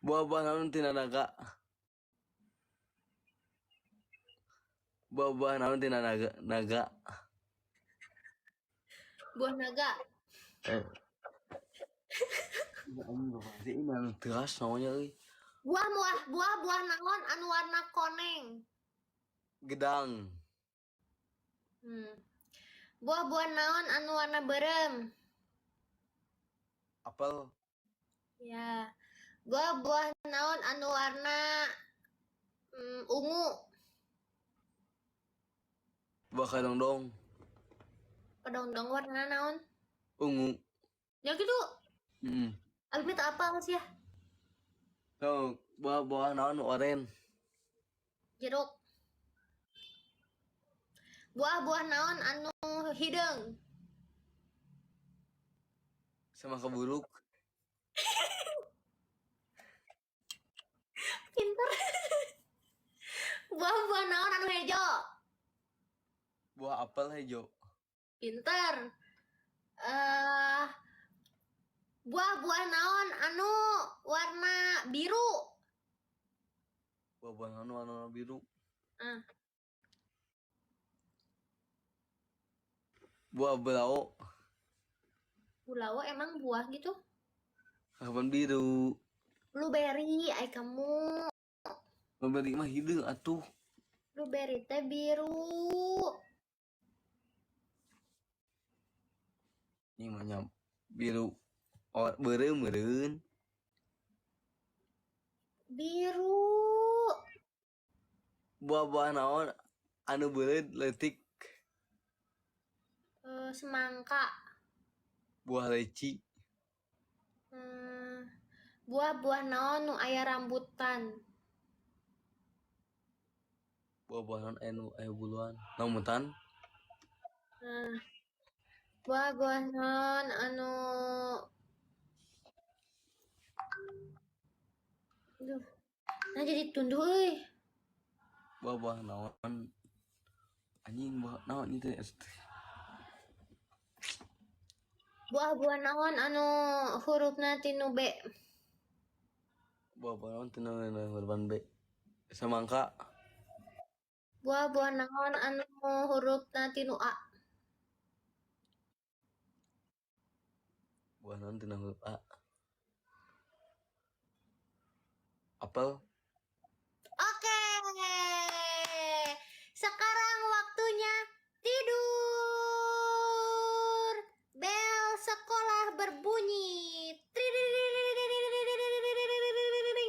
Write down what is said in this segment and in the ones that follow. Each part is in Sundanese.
Buah-buah naon tina naga? Buah-buah naon tina naga? Naga. Buah naga. Eh. Ya anjing bapak sih ini anu teras namanya euy. Buah buah buah buah naon anu warna koneng. Gedang. Hmm. Buah-buah naon anu warna beureum. Apel. Ya. Buah-buah naon anu warna ungu. Buah kadongdong. Kedongdong warna naon? Ungu. Ya gitu. Heeh. Abi mah teu apal sih ya. Tuh, buah-buah naon nu oren? Jeruk. Buah-buah naon anu hideung. Sama keburuk. Pinter. Buah-buah naon anu hejo. Buah apel hejo. Pinter. Eh, buah-buah naon anu warna biru. Buah-buah naon warna biru. Ah. Buah belau. Bulawa emang buah gitu? Kapan biru? Blueberry, ay kamu. Blueberry mah hideung atuh. Blueberry teh biru. Ini mah nya biru. Oh, beureum meureun. Biru. Buah-buah naon anu beureut leutik? Eh, semangka. Buah leci. Buah-buah naon nu aya rambutan. Buah-buah naon anu aya buluan? Rambutan. Nah. Buah-buah naon anu, aduh. Nah jadi tunduh euy. Buah-buah naon anjing buah naon itu ya? Buah-buah naon anu hurufna tinu B. Buah-buah naon tina hurufan B. Semangka. Buah-buah naon anu hurufna tinu A. Buah naon tina huruf A. Apel. Oke. Sekarang waktunya tidur. Bel sekolah berbunyi.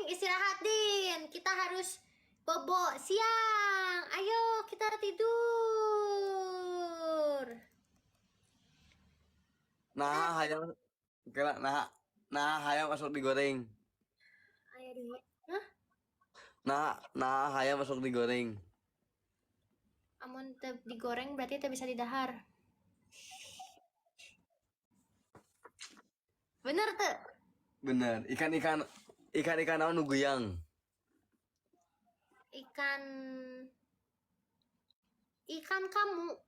Istirahat, Din. Kita harus bobo siang. Ayo kita tidur. Nah, hayam kira nah nah hayam masuk digoreng. Ayo di. Hah? Nah, nah hayam masuk digoreng. Amun teu digoreng berarti teu bisa didahar. Bener tuh. Bener. Ikan-ikan ikan-ikan naon nu guyang? Ikan ikan kamu.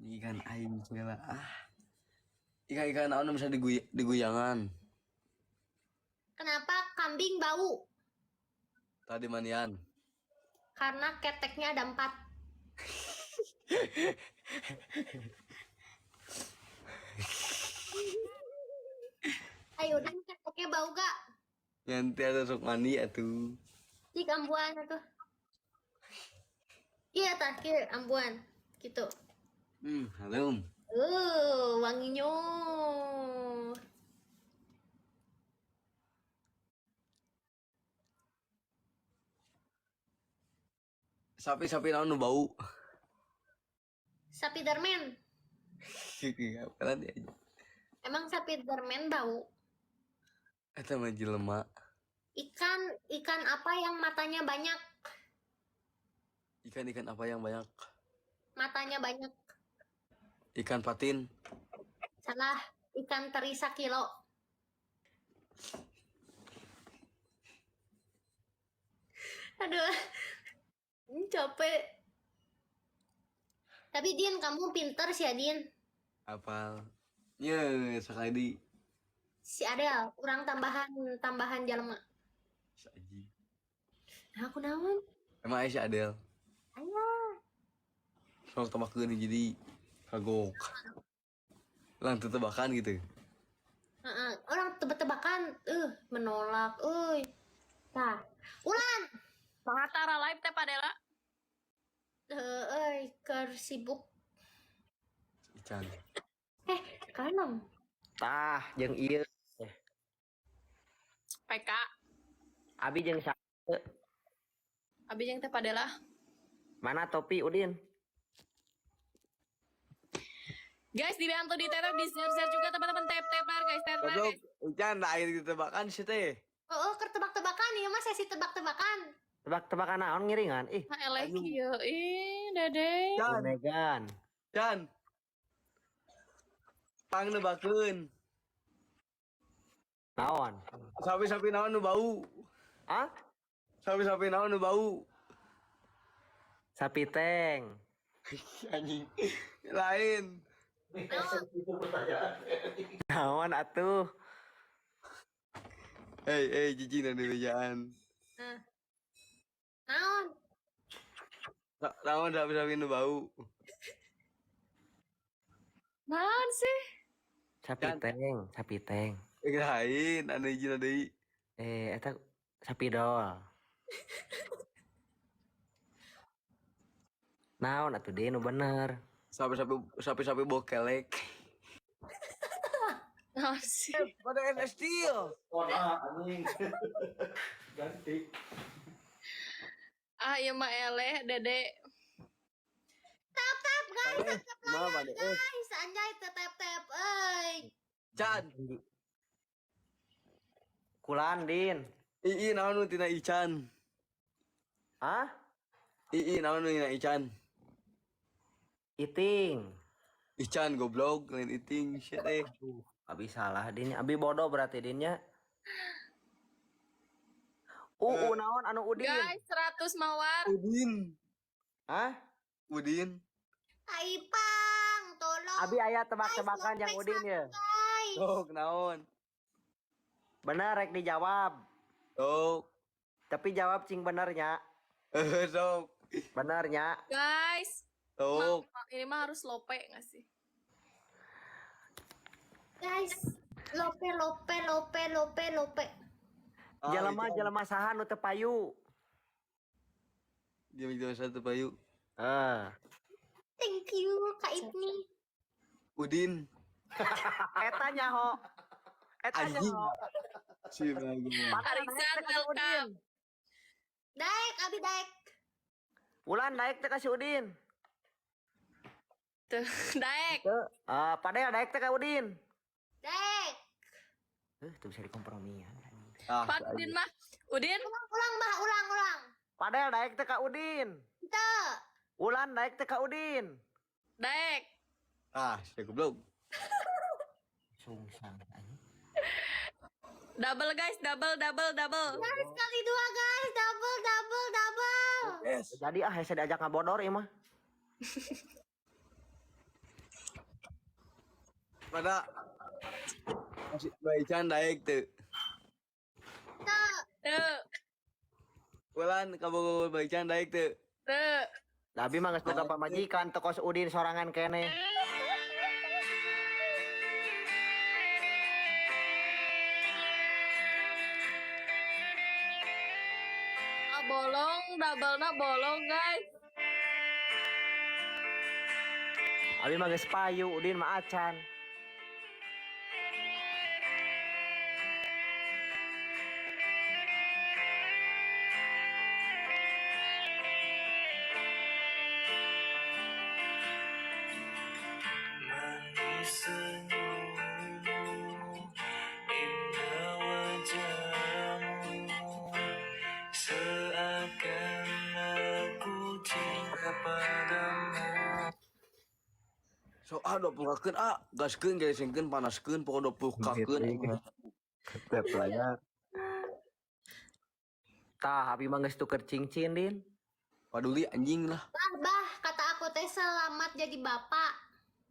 Ikan aing segala ah. Ikan-ikan naon nu bisa diguyangan? Kenapa kambing bau? Tadi manian. Karena keteknya ada 4. Ayo dan keteknya bau gak? Nanti ada sok mandi atuh. Cik ambuan atuh. Iya tah, kieu ambuan gitu. Harum. Wanginya. Sapi-sapi naon nu bau? Sapi dermen. Apa tadi aja? Emang sapi dermen bau? Eta mah jelema. Ikan ikan apa yang matanya banyak? Ikan-ikan apa yang banyak? Matanya banyak. Ikan patin. Salah, ikan teri sakilo. Aduh, capek. Tapi Din, kamu pinter sih ya, Din. Apal. Nye, sekali di. Si Adel, urang tambahan tambahan jalma. Si anjing. Nah, aku naon? Emang aya si Adel. Aya. Sok tebakkeun jadi kagok. Lang tebakan gitu. Heeh, orang tebak-tebakan, menolak, euy. Tah, Ulan. Mahatara live teh Padela. Euy, keur sibuk. Ican. Eh, kanom. Tah, jeung ieu. PK. Abi jeung sa Abi jeung teh Padela. Mana topi Udin? Guys, dibantu di tap di share-share juga teman-teman, tap tap layar guys, tap layar Goblok, guys. Ican lain tebakan sih teh. Oh, keur tebak-tebakan ieu mah sesi tebak-tebakan. Tebak-tebakan naon ngiringan? Ih, Nah, eleh kieu. Ih, Dede. Can, Megan. Can. Pang nebakeun. Naon? Sapi-sapi naon nu bau? Ah? Sapi-sapi naon nu bau? Sapi teng. Anjing. Lain. Naon atuh? Hei, hei, jijik di bejaan. Nah. Naon? Naon sapi-sapi nu bau? Naon sih? Sapi Can. teng, sapi teng. Eh, lain, anu hiji deui. Eh, eta sapi dol. Naon atuh deui nu bener? Sapi-sapi sapi-sapi bau kelek. Naon sih? Pada NS Steel. Anjing. Ganti. Ah, ieu mah eleh, Dede. Tap tap guys, tap tap Maaf, layar Ade. Eh. guys. Anjay tap tap tap euy. Can. Kulan Din. Ii naon nu tina Ican? Hah? Ii naon nu tina Ican? Iting. Ican goblok lain iting shit eh. Abi salah Din, abi bodoh berarti Dinnya. UU naon anu Udin? Guys, 100 mawar. Udin. Hah? Udin. Aipang, tolong. Abi aya tebak-tebakan yang Udin ya. Guys. Sok naon? Bener rek dijawab. Sok. Tapi jawab cing benernya. Eh sok. Benernya. Guys, Sok. ini mah harus lope nggak sih? Guys, lope lope lope lope lope. Ah, Jelema Ican. jelema saha nu teu payu? Dia jelema satu payu. Eh. Thank you Kak Ibni. Udin. Eta nyaho. Eta Anjing. nyaho. Si lagi. Arisan, welcome. Daek, abi daek. Ulan daek teh ka si Udin. Tuh, daek. Teu. Ah, padahal daek teh ka Udin. Daek. Teu bisa dikompromian. Ah, Pak Udin mah. Udin, Ulang, ulang, bah, ulang, ulang. Padahal daek teh ka Udin. Teu. Ulan daek teh ka Udin. daek. Ah, si goblok. Sungsang anjing. Double guys, double, double, double. Guys, kali dua guys, double, double, double. Yes. Jadi ah hese diajak ngabodor ieu mah. Pada si Mbak Ican daek teu. Teu. Tuh, Ulan kabogoh Mbak Ican daek teu. tuh. Lah abi mah geus boga pamajikan teu kos Udin sorangan keneh. Ah, bolong, double na bolong guys. Abi mah geus payu, Udin mah acan. Manis senyummu, indah wajahmu, seakan aku cinta padamu. So ah 20 kakeun ah, gaskeun geusengkeun panaskeun pokok 20 kakeun. Tap layar. Tah, abi mah geus tuker cincin, Din. Paduli anjing lah. Bah, bah, kata aku teh selamat jadi bapak.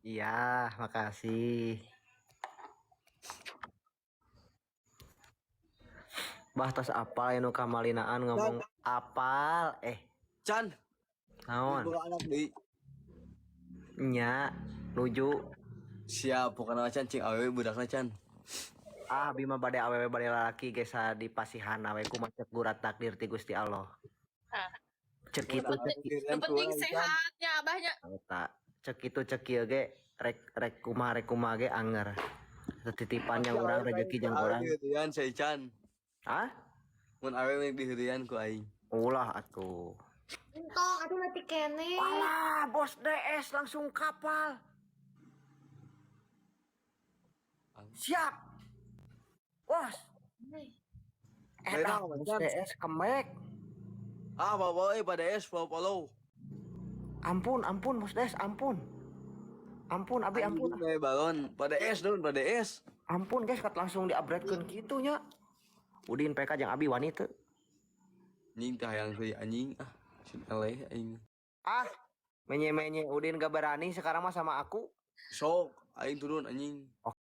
Iya, makasih. Bah, tos apal anu kamalinaan ngomong apal eh. Chan, Naon? boga anak deui. Nya nuju. Siap, pokoknya Chan cing awewe budakna, Chan. Ah, bima bade awewe bade lalaki ge di pasihan awe kumaha cek gurat takdir ti Gusti Allah. Ah. Cek kitu cek Yang penting sehatnya abahnya. Eta cek kitu cek kieu ge rek rek kumaha ge anger. Titipan yang urang, rezeki jeung urang. Diheureyan saya, Chan. Hah? Mun awewe diheureyan ku aing. Ulah atuh. Entong atuh mati keneh. Alah, bos DS langsung kapal. Siap. Bos. Enak, Beda, bos Chan. DS kemek. Ah, bawa pada es, bawa follow. Ampun, ampun, bos DS, ampun. Ampun, abi ampun. Anjing, balon pada es dong, pada es. Ampun guys, kat langsung diupgradekeun kitu nya. Udin PK jeung abi wani teu. Anjing teh hayang teh anjing ah. Sin eleh aing. Ah, menye-menye Udin gak berani sekarang mah sama aku. Sok aing turun, anjing. Oke.